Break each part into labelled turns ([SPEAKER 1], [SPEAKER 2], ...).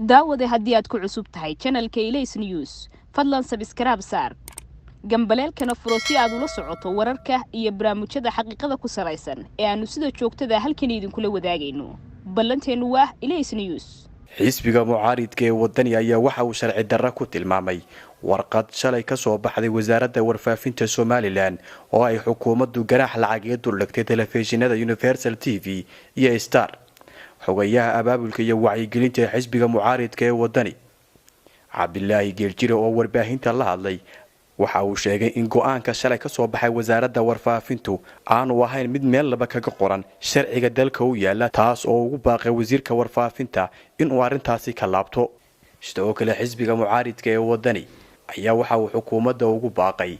[SPEAKER 1] Daawade, haddii aad ku cusub tahay channelka Ilays News, fadlan subscribe saar, gambaleelkana furo si aad ula socoto wararka iyo barnaamijyada xaqiiqada ku salaysan ee aanu sida joogtada halkan idinkula wadaagayno. Ballanteennu waa Ilays News.
[SPEAKER 2] Xisbiga mucaaridka ee Wadani ayaa waxa uu sharci darro ku tilmaamay warqad shalay ka soo baxday Wasaaradda Warfaafinta Somalilan oo ay xukuumaddu ganaax lacageed duldhigtay telefishinada Universal TV iyo Star. Xogayaha abaabulka iyo wacyigelinta ee xisbiga mucaaridka ee Wadani, Cabdilaahi Geeljire, oo warbaahinta la hadlay, waxa uu sheegay in go-aanka shalay ka soo baxay Wasaaradda Warfaafintu aanu ahayn mid meel laba kaga qoran sharciga dalka u yaala, taas oo ugu baaqay wasiirka warfaafinta inuu arrintaasi ka laabto. Sidoo kale, xisbiga mucaaridka ee Wadani ayaa waxa uu xukuumadda ugu baaqay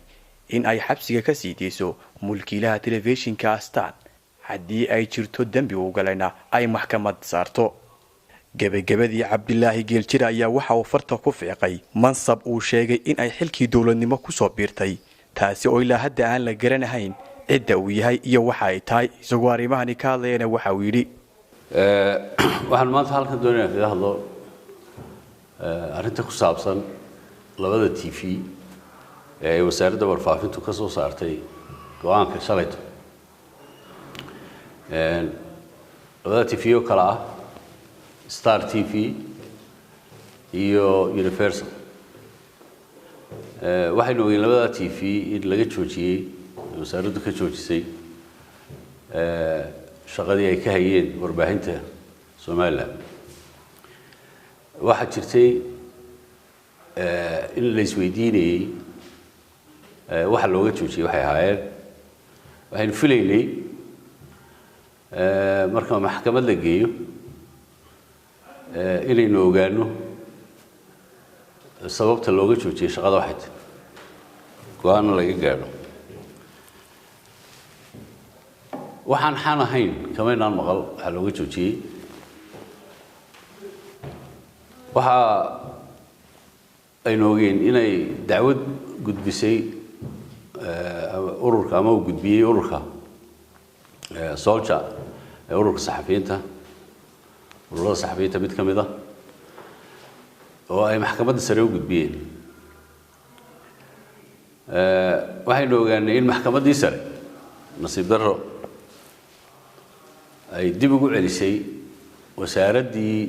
[SPEAKER 2] in ay xabsiga ka sii deyso mulkiilaha telefishinka Astaan, haddii ay jirto dembi uu galayna ay maxkamad saarto. Gebagabadii, Cabdilaahi Geeljir ayaa waxa uu farta ku fiiqay mansab uu sheegay in ay xilkii dowladnimo kusoo biirtay, taasi oo ilaa hadda aan la garanahayn cidda uu yahay iyo waxa ay tahay. Isagoo arrimahani ka hadlayana waxa uu yidhi:
[SPEAKER 3] Waxaan maanta halkan doonaya kaga hadlo arrinta ku saabsan labada TV ee ay Wasaaradda Warfaafintu ka soo saartay go-aanka shalayto. Labada TV oo kale ah Star TV iyo Universal. Waxaynu ogeyn labada TV in laga joojiyey, wasaaraddu ka joojisay shaqadii ay ka hayeen warbaahinta Somaliland. Waxaa jirtay in la isweydiinayey waxa looga joojiyey waxay ahaayeen. Waxaynu filaynay marka maxkamad la geeyo inaynu ogaano sababta looga joojiyey shaqada, waxay tahay go-aanna laga gaadho. Waxaan xan ahayn kamaynaan maqal waxaa looga joojiyey. Waxa aynu ogeen inay dacwad gudbisay ururka ama uu gudbiyey ururka SOLJA ee ururka saxafiyiinta, ururada saxafiyiinta mid ka mid ah, oo ay Maxkamadda Sare u gudbiyeen. Waxaynu ogaanay in Maxkamaddii Sare, nasiib darro, ay dib ugu celisay wasaaraddii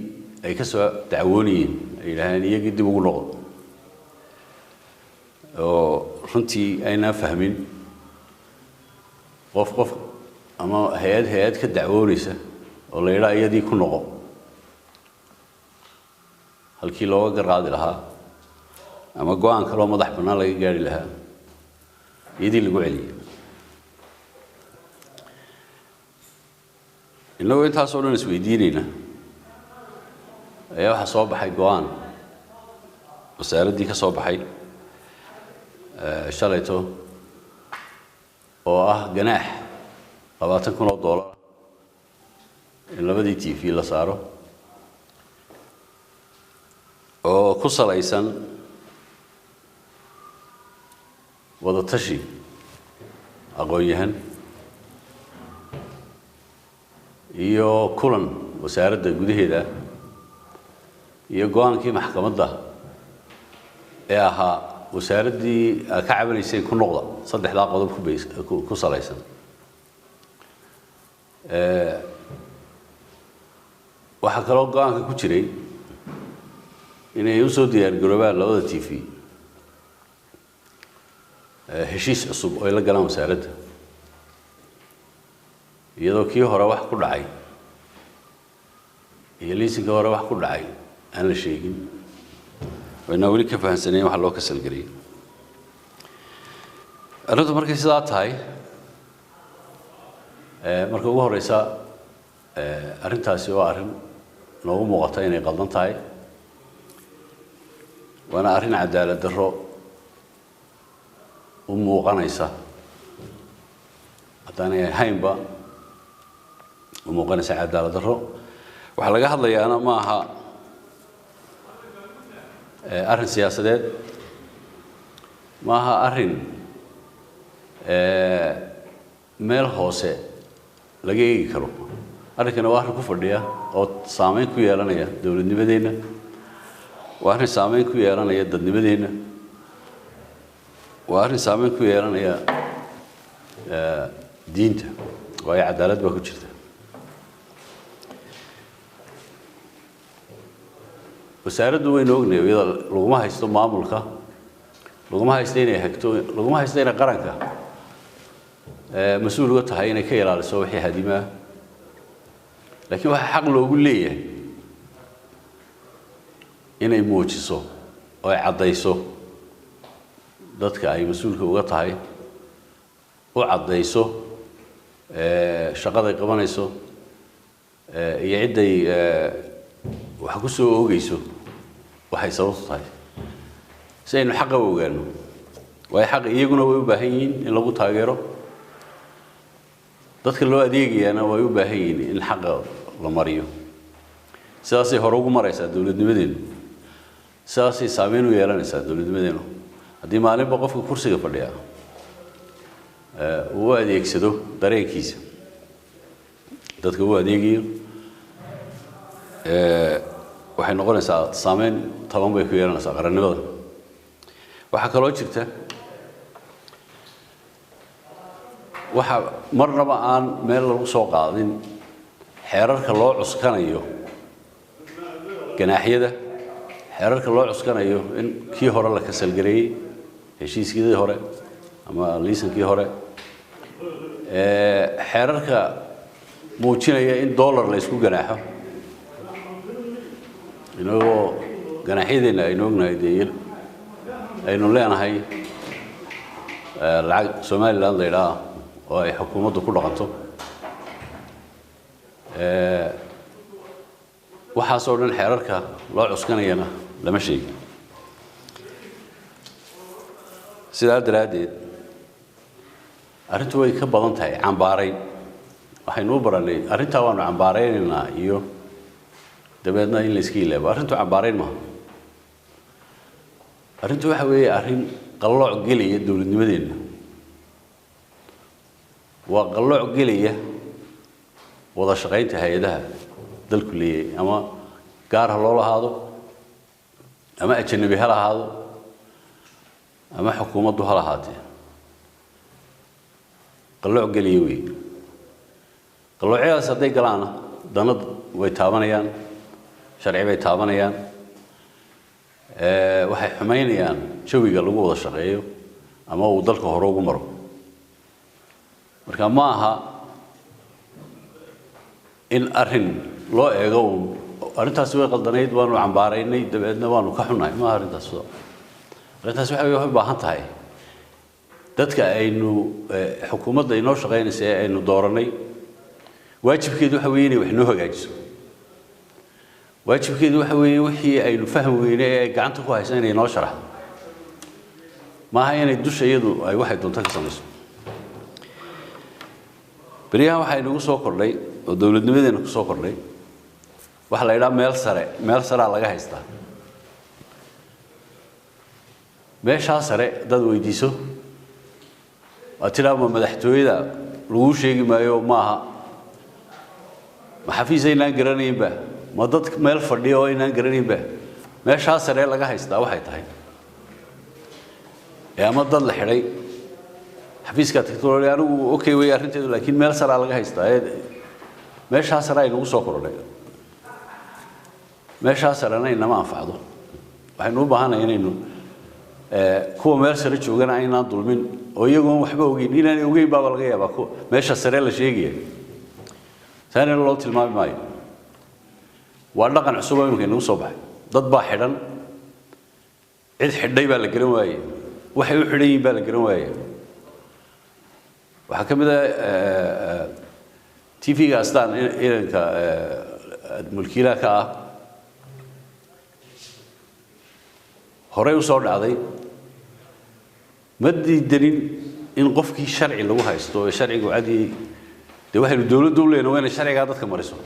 [SPEAKER 3] ay ka soo dacwoonayeen, ay yidhaaheen iyagii dib ugu noqdo, oo runtii aynaan fahmin qof ama hay-ad ka dacwoonaysa oo la yidhaha iyadii ku noqo halkii looga garqaadi lahaa ama go-aan kaloo madax bannaan laga gaari lahaa, iyadii lagu celiyey. Innagoo intaasoo dhan isweydiinayna ayaa waxaa soo baxay go-aan wasaaraddii ka soo baxay shalayto oo ah ganaax $20,000 in labadii TV la saaro, oo ku salaysan wadatashi aqoon-yahan iyo kulan wasaaradda gudaheeda iyo go-aankii maxkamadda ee ahaa wasaaraddii aa ka cabanayseen ku noqda, saddexdaa qodob ku salaysan. Waxaa kaloo go-aanka ku jiray inay usoo diyaargaroobaan labada TV heshiis cusub oo ay la galaan wasaaradda, iyadoo kii hore wax ku dhacay iyo liisinkii hore wax ku dhacay aan la sheegin, waynaa weli ka fahamsanayn waxa loo kasalgeliyay arrintu. Markay sidaa tahay, marka ugu horeysa, arrintaasi waa arrin noogu muuqata inay qaldan tahay, waana arrin cadaalad darro u muuqanaysa, haddaanay ahaynba u muuqanaysa cadaalad darro. Waxaa laga hadlayaana ma aha arrin siyaasadeed, ma aha arrin meel hoose laga eegi karo. Arrinkana waa arrin ku fadhiya oo saameyn ku yeelanaya dowladnimadeenna, Waa arrin saameyn ku yeelanaya dadnimadeenna, waa arrin saameyn ku yeelanaya diinta, waayo cadaalad baa ku jirta. Wasaaraddu waynu ognahay, iyada laguma haysto maamulka, laguma haysto inay hagto, laguma haysto inay qaranka mas-uul uga tahay inay ka ilaaliso wixii hadimaa, laakiin waxaa xaq loogu leeyahay inay muujiso oo ay caddayso dadka ay mas-uulka uga tahay, u caddayso shaqaday qabanayso iyo cidday wax ku soo oogayso waxay sababtu tahay, si aynu xaqa u ogaano. Waayo xaqa iyaguna way u baahan yihiin in lagu taageero, dadka loo adeegayaana way u baahan yihiin in xaqa la mariyo. Sidaasay hore ugu maraysaa dowladnimadeenu, sidaasay saameyn u yeelanaysaa dowladnimadeenu. Haddii maalinba qofka kursiga fadhiya uu u adeegsado dareenkiisa dadka u adeegayo, waxay noqonaysaa saameyn taban bay ku yeelanaysaa qarannimada. Waxaa kaloo jirta waxa marnaba aan meel lagu soo qaadin xeerarka loo cuskanayo ganaaxyada, xeerarka loo cuskanayo in kii hore la kasalgareeyey heshiiskii hore ama liisankii hore, xeerarka muujinaya in dollar la isku ganaaxo. Inagoo ganaaxyadeenna aynu ognahay dee aynu leenahay lacag Somaliland la yidhaah oo ay xukuumaddu ku dhaqanto, waxaasoo dhan xeerarka loo cuskanayana lama sheegin. Sidaa daraaddeed arrintu way ka badan tahay cambaarayn. Waxaynu u baranay arrintaa waanu cambaaraynaynaa iyo dabeedna in la iska ilaabo. Arrintu cambaarayn maaha, arrintu waxa weeye arrin qallooc gelaya dowladnimadeenna, waa qallooc gelaya wada shaqaynta hay-adaha dalku leeyahay, ama gaar ha loo lahaado ama ajanabi ha lahaado ama xukuumaddu ha lahaatee, qallooc gelaya weeye. Qalloocyadaas hadday galaana danad way taabanayaan, sharci bay taabanayaan, waxay xumaynayaan jawiga lagu wada shaqeeyo ama uu dalka hore ugu maro. Marka ma aha in arrin loo eego uun arrintaasi way qaldanayd waanu cambaaraynay dabeedna waanu ka xunnahay, maaha arrintaas. Arrintaas waxa waxay u baahan tahay dadka aynu xukuumadda inoo shaqaynaysa ee aynu dooranay, waajibkeedu waxa weeye inay wax noo hagaajiso. Waajibkeedu waxa weeye wixii aynu fahmi weyne ee ay gacanta ku haysa inay noo sharaxdo, maaha inay dusha iyadu ay waxay doonto ka samayso. Beryahan waxaa inagu soo kordhay oo dowladnimadeena ku soo kordhay waxa la yidhaha meel sare, meel saraa laga haystaa. Meeshaa sare haddaad weydiiso waa tiraa ma madaxtooyada laguu sheegi maayo, maaha ma xafiis aynaan garanaynba, ma dad meel fadhiya oo aynaan garanaynba. Meeshaa sare laga haystaa waxay tahay ee ama dad la xidhay xafiiska tagtolooli anigu okay wey arrinteedu, laakiin meel saraa laga haystaa ee meeshaa sare aynagu soo kordhay. Meeshaa sarena inama anfacdo. Waxaynu u baahanahay inaynu kuwa meel sare joogana aynaan dulmin oo iyagoon waxba ogeyn, inaanay ogeyn baaba laga yaabaa kuwa meesha sare la sheegaya, taanina loo tilmaami maayo. Waa dhaqan cusub oo imika inagu soo baxay. Dad baa xidhan, cid xidhay baa la garan waayey, waxay u xidhan yihiin baa la garan waayey. Waxaa ka mid ah TV-ga Astaan inanka mulkiilaha ka ah horey u soo dhacday. Ma diidanin in qofkii sharci lagu haysto ee sharcigu cadiyey, dee waxaynu dowladda u leenahay waa inay sharcigaa dadka mariso.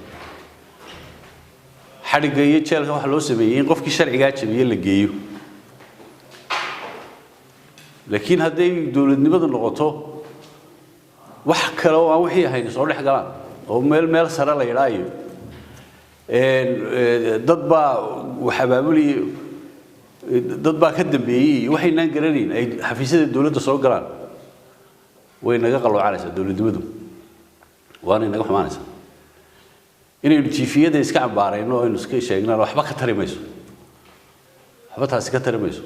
[SPEAKER 3] Xadhigga iyo jeelka waxa loo sameeyey in qofkii sharcigaa jabiye la geeyo. Laakiin hadday dowladnimadu noqoto wax kale oo aan wixii ahayn soo dhex galaan oo meel meel sare la yidhaayo, dad baa wax abaabulaya, Dad baa ka dambeeyey iyo waxaynaan garanayn ay xafiisyada dowladda soo galaan, way naga qaloocanaysaa dowladnimadu, waanay naga xumaanaysaa. Inaynu TV-yada iska cambaarayno, aynu iska sheegnaan, waxba ka tari mayso, waxba taasi ka tari mayso.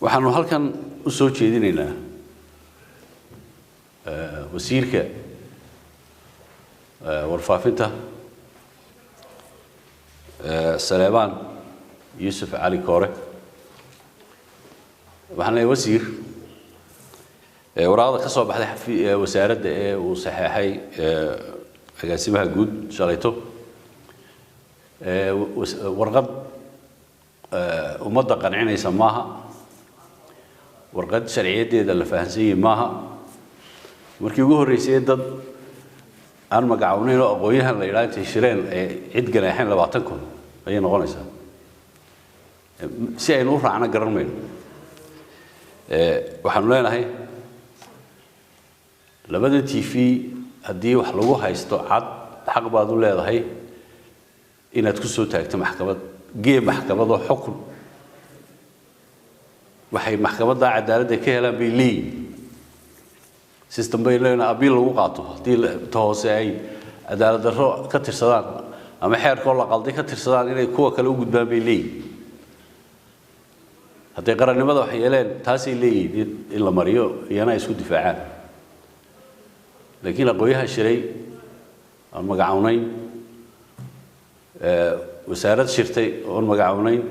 [SPEAKER 3] Waxaanu halkan u soo jeedinaynaa wasiirka warfaafinta Saleebaan Yuusuf Cali Koore. Waxaan leeyahay wasiir, waraaqda ka soo baxday wasaaradda ee uu saxeexay agaasimaha guud shalayto, warqad ummadda qancinaysa maaha, warqad sharciyaddeeda la fahansan yahay maaha. Markii ugu horreysay dad aan magacawnayn oo aqoon-yahan la yidhaha intay shireen ay cid ganaaxeen 20,000 ayay noqonaysaa. Si aynu u raacno garan mayno. Waxaanu leenahay labada TV haddii wax lagu haysto cad, xaq baad u leedahay inaad ku soo taagto maxkamad, gee maxkamadoo xukun. Waxay maxkamadda cadaaladda ka helaan bay leeyihin, system bay leeyihin abiil lagu qaato. Haddii ta hoose ay cadaalad darro ka tirsadaan ama xeerkoo la qalday ka tirsadaan, inay kuwa kale u gudbaan bay leeyihin. Hadday qarannimada wax yeeleen, taasay leeyihiin in la mariyo, iyana ay isku difaacaan. Laakiin aqoonyahan shiray oon magacawnayn, wasaarad shirtay oon magacawnayn,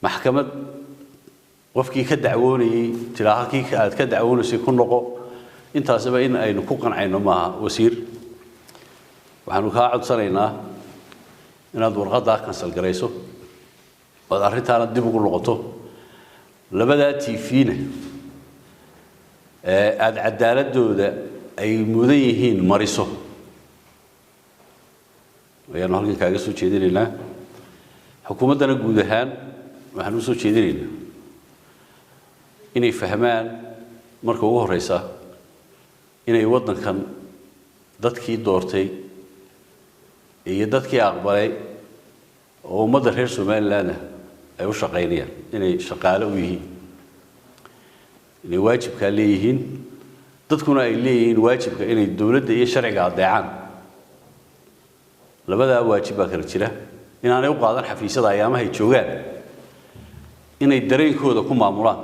[SPEAKER 3] maxkamad qofkii ka dacwoonayey tiraa halkii aad ka dacwoonaysay ku noqo, intaasiba in aynu ku qancayno maaha. Wasiir, waxaanu kaa codsanaynaa inaad warqaddaa cancel garayso, ood arrintaana dib ugu noqoto, labadaa TV-na aada cadaaladooda ay mudan yihiin mariso ayaanu halkan kaaga soo jeedinaynaa. Xukuumaddana guud ahaan waxaanu usoo jeedinaynaa inay fahmaan marka ugu horeysa inay waddankan dadkii doortay iyo dadkii aqbalay oo ummadda reer Somalilandna ay u shaqaynayaan, inay shaqaale u yihiin, inay waajibkaa leeyihiin, dadkuna ay leeyihiin waajibka inay dowladda iyo sharciga adeecaan. Labadaa waajib baa kala jira. Inaanay u qaadan xafiisyada ayaamahay joogaan inay dareenkooda ku maamulaan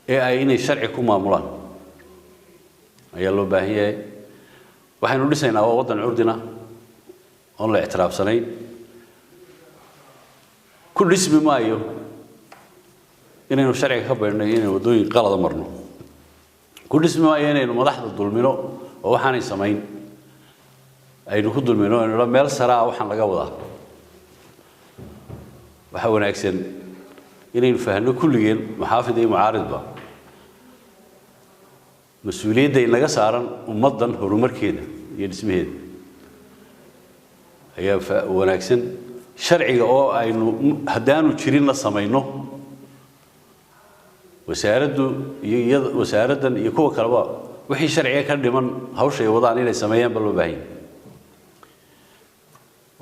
[SPEAKER 3] ee ay inay sharci ku maamulaan ayaa loo baahan yahay. Waxaynu dhisaynaa waa waddan curdina oon la ictiraafsanayn. Ku dhismi maayo inaynu sharciga ka baydhno, inaynu waddooyin qalada marno. Ku dhismi maayo inaynu madaxda dulmino oo waxaanay samayn aynu ku dulmino, aynu meel saraa waxaan laga wadaa. Waxaa wanaagsan inaynu fahanno kulligeen, maxaafid iyo mucaaridba, mas-uuliyadda inaga saaran ummaddan horumarkeeda iyo dhismaheeda ayaa wanaagsan. Sharciga oo aynu haddaanu jirin la samayno, wasaaraddu iyo wasaaraddan iyo kuwa kaleba wixii sharciga ka dhiman hawsha ay wadaan inay sameeyaan ba loo baahan yahay,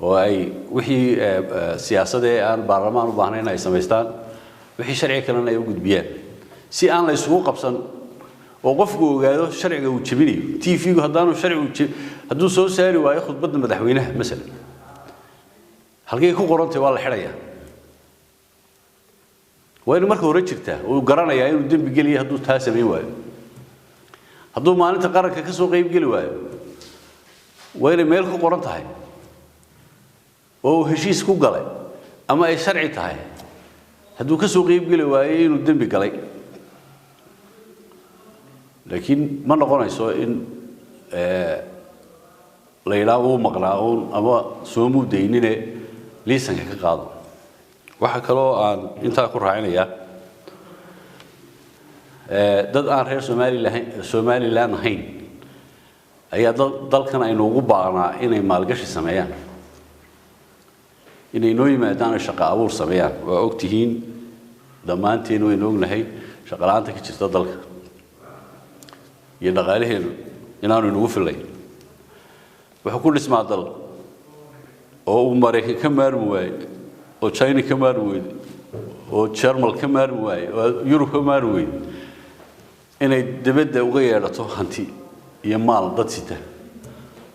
[SPEAKER 3] oo ay wixii siyaasadee aan baarlamaan u baahnayn ay samaystaan, wixii sharciga kalena ay u gudbiyaan, si aan la isugu qabsan oo qofku ogaado sharciga uu jebinayo. TV-gu haddaanu sharcigu hadduu soo saari waayo khudbadda madaxweynaha masalan, halkay ku qorantay waa la xidhayaa. Waa inu marka hore jirtaa uu garanayaa inuu dembi geliya hadduu taa samayn waayo. Hadduu maalinta qaranka ka soo qayb geli waayo, waa inay meel ku qoran tahay oo uu heshiis ku galay ama ay sharci tahay hadduu ka soo qayb geli waayo inuu dembi galay. Laakiin ma noqonayso in la yidhaah uu maqnaa uun ama soomuu daynine liisanka ka qaado. Waxaa kaloo aan intaa ku raacinayaa, dad aan reer Somaliland ahayn ayaa dalkan aynu ugu baaqnaa inay maalgashi sameeyaan, inay noo yimaadaan oo shaqo abuur sameeyaan. Waa ogtihiin, dhammaanteen waynu ognahay shaqo la'aanta ka jirta dalka iyo dhaqaalaheenu inaanu inagu fillayn. Wuxuu ku dhismaa dal oo uu Maraykan ka maarmi waaye oo Oo China ka maarmi weyday, oo Jermal ka maarmi waayey, oo Yurub ka maarmi weyday inay dibadda uga yeedhato hanti iyo maal dad sita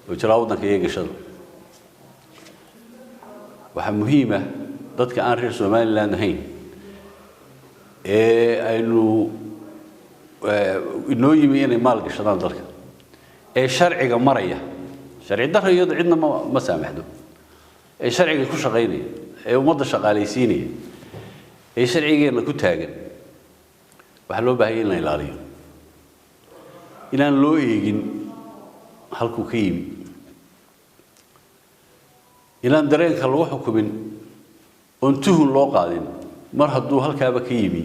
[SPEAKER 3] oo jiraa waddanka iyo gashada. Waxaa muhiim ah dadka aan reer Somaliland ahayn ee aynu inoo yimi inay maal gashadaan dalka ee sharciga maraya, sharci darro iyadu cidna ma saamaxdo, ee sharciga ku shaqaynaya, ee ummadda shaqaalaysiinaya, ee sharcigeenna ku taagan, waxaa loo baahanya in la ilaaliyo, inaan loo eegin halkuu ka yimi, inaan dareenka lagu xukumin oon tuhun loo qaadin mar hadduu halkaaba ka yimi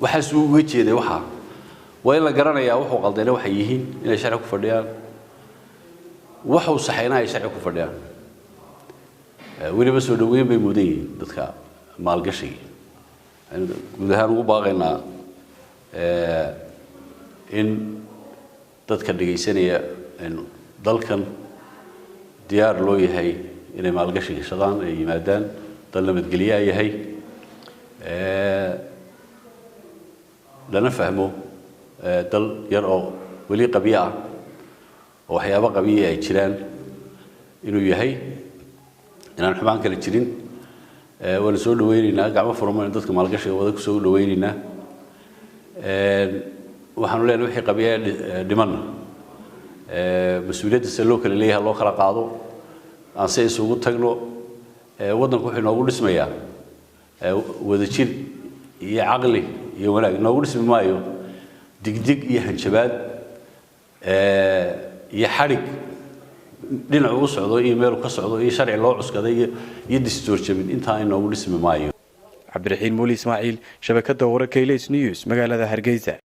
[SPEAKER 3] waxaasuu uga jeeday. Waxaa waa in la garanayaa wuxuu qaldayna waxay yihiin inay sharci ku fadhiyaan, waxuu saxayna ay sharci ku fadhiyaan. Weliba soo dhaweyn bay mudan yihiin dadka maalgashiga. Waxaynu guud ahaan ugu baaqaynaa in dadka dhegaysanaya dalkan diyaar loo yahay inay maalgashi gashadaan, ay yimaadaan, dal nabadgelye yahay, lana fahmo dal yar oo weli qabyo ah oo waxyaabo qabiya ay jiraan inuu yahay, inaan xumaan kale jirin. Waana soo dhaweyneynaa, gacmo furan dadka maalgashiga wada kusoo dhaweyneynaa. Waxaanu leenahay wixii qabiya dhimanna mas-uuliyadda se loo kala leeyahay loo kala qaado, aan se isugu tagno. Waddanku wuxuu inoogu dhismayaa wadajir iyo caqli iyo wanaag, inoogu dhismi maayo digdig iyo hanjabaad iyo xadhig dhinacu u socdo iyo meelu ka socdo iyo sharci loo cuskaday iyo distoor jabin, intaa inoogu dhismi maayo.
[SPEAKER 2] Cabdiraxiin Muuli Ismaaciil, shabakadda wararka Ilays News, magaalada Hargeysa.